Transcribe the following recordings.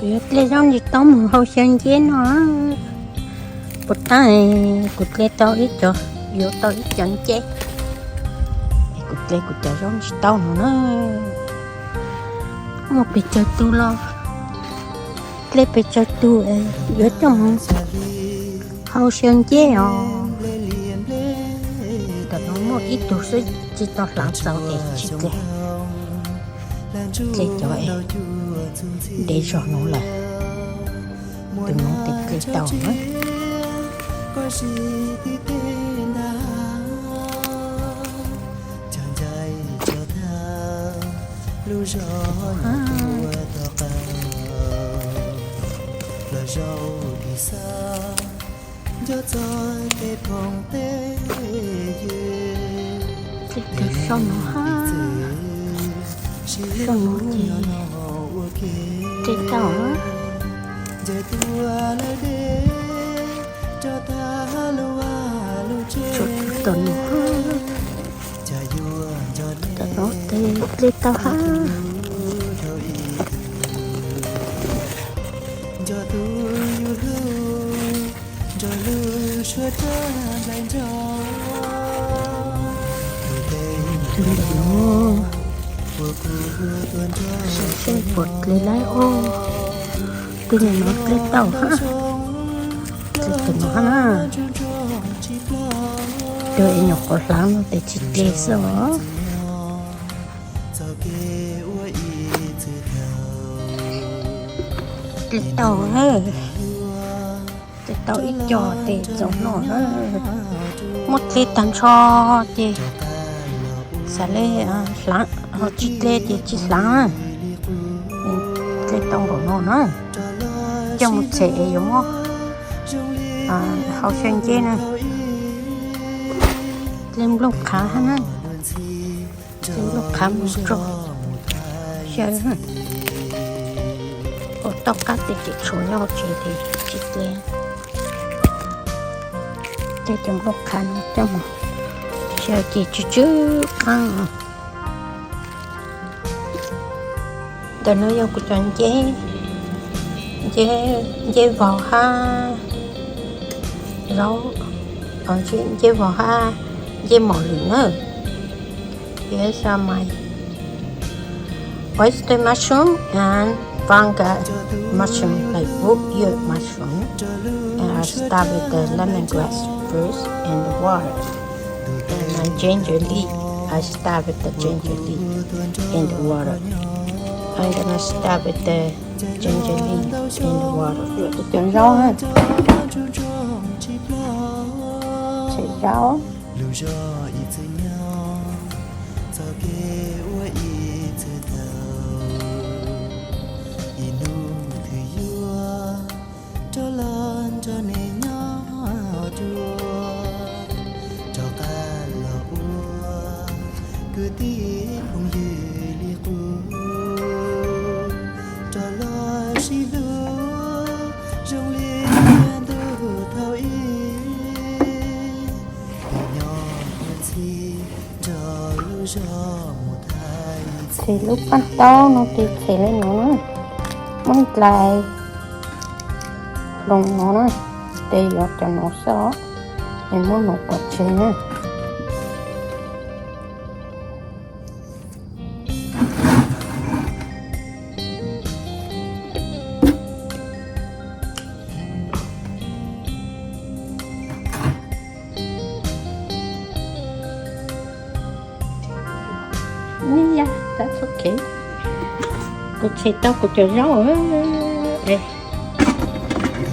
Yuav dle zaub ntsis taub mus hau xyaw nceb no. Puas tag, kuv dle tau ib co, yuav tau ib co nceb. Kuv dle kuv cov zaub ntsis taub no na. Muaj pes tsawg tug los dle pes tsawg tug, yuav coj mus hau xyaw nceb os. Tam no muaj ib tug xwb tsis tau hlaav txaus ces tsis dle. Dle cov es ntev zog no lawm, tus no ces dle tau na. Dle tau soj no hab, soj no ces dle tau. Tshuav tug tom no, tom no ces dle tau hab. Tus no, saib puas dle laib os. Tus no dle tau hab, dle tus no hab na. Tus es nyuam qhuav hlaav no ces tsis dle xwb os. Dle tau, dle tau ib co ces txaus noj na. Muab dle tag nrho ces xav li hlaav, ho tsis dle ces tsis hlaav na. Dle tau npaum no na, coj mus tshem es yuav muab hau xyaw nceb na. Dle nplooj qhav hab na, dle nplooj qhav mus tso xyaw. Ua tau qab ces tshuav nyob hauv tsev ces tsis dle. Coj cov nplooj qhav no coj mus xyaw ces tsw tsw qaab. Ntawm no yog kuv cov nceb, nceb vog hab zaub, nceb vog hab nceb mos lwm na. These are my oyster mushroom and fungus mushroom, like wood ear mushroom. And I start with the lemongrass first in the water. And then ginger leaf. I start with the ginger leaf in the water. I'm gonna start with the ginger leaf in the water. Yuav tus cov zaub na, tshem zaub. Tshem lub paj taub no ces tshem li no na, muab nplais hloov no na, ces yuav cov no xwb os, es muab no pov tseg na. Kuv tshem tau kuv cov zaub,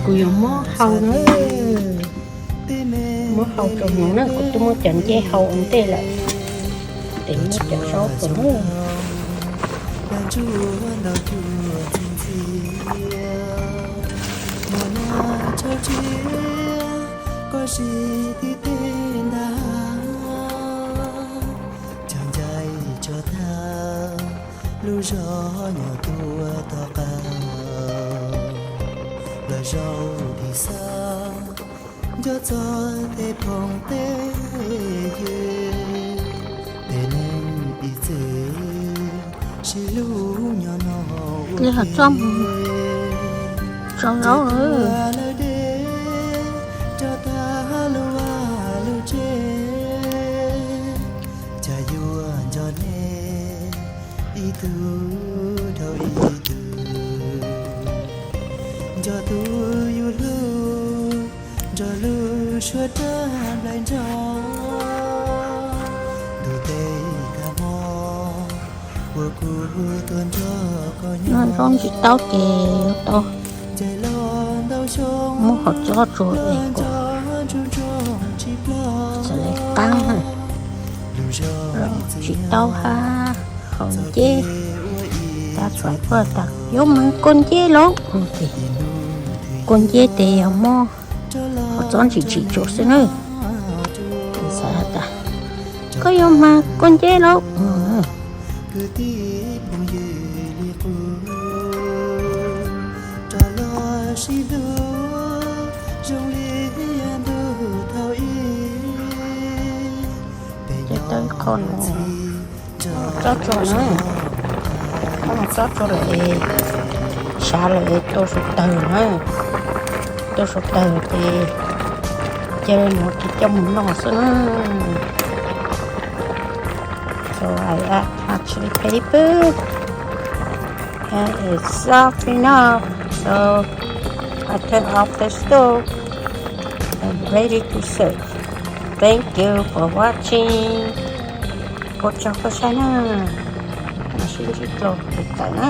kuv yuav muab hau na, muab hau rau hauv na, kuv twb muab cov ncej hau ua ntej lawm, ces muab cov zaub rau na. Li ho txoj mus Tso zaub lawm deb, rau tag lub vaj lub tsev, cas yuav nco nej ib tug dhau ib tug, nco tus yus hlub nrog lub suab rab nplaim nrog, ntuj teb tag hmo uas kuv tuaj nrog koj nyob. Zaub ntsis taub ces yuav tau muab qhov tsob tsua es kom txawm li qab, zaub ntsis taub hab qhov nceb. Tab tom pab tas yuav mag kua nceb lauj, kua nceb ces yog muab qhov tsob ntsim ntsim tsua xwb nawb. Xav tas koj yuav mag kua nceb lauj. Kwv tij phooj ywg li qub, rov los sib hlub zoo li ntuj thaum ub. Peb nyob qho no, tsob tsua na, tsob tsua lawm, sav lawm, tua suav tawg na, tua suav tawg ces cia li no ces coj mus noj xwb na. So I add hot chili pepper. And it's soft enough, so I turn off the stove and ready to serve. Thank you for watching. Ua tsaug koj saib na, mam sib ntsib dua tus tawm na.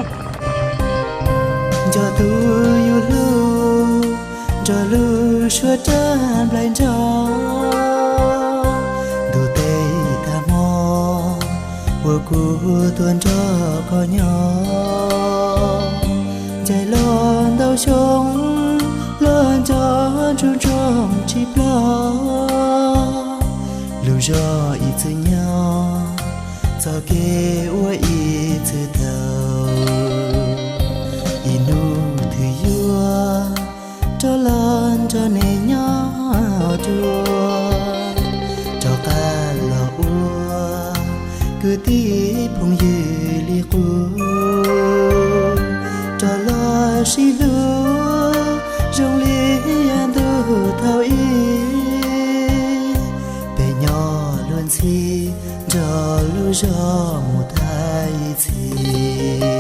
Nco tus yus hlub nrog lub suab rab nplaim nrog, ntuj teb tag hmo uas kuv tuaj nrog koj nyob. Ncaim los ntau xyoo, luag nco ntsoov ntsoov tsis ploj. Lub zog ib txwm nyob, txoj kev ua ib txwm tau. Ib hnub twg yuav rov los nrog nej nyob dua, rov qab los ua kwv tij phooj ywg li qub, rov los sib hlub zoo li ntuj thaum ub. Peb nyob luag ntxhi nrog lub zog mus thaj ib txhis.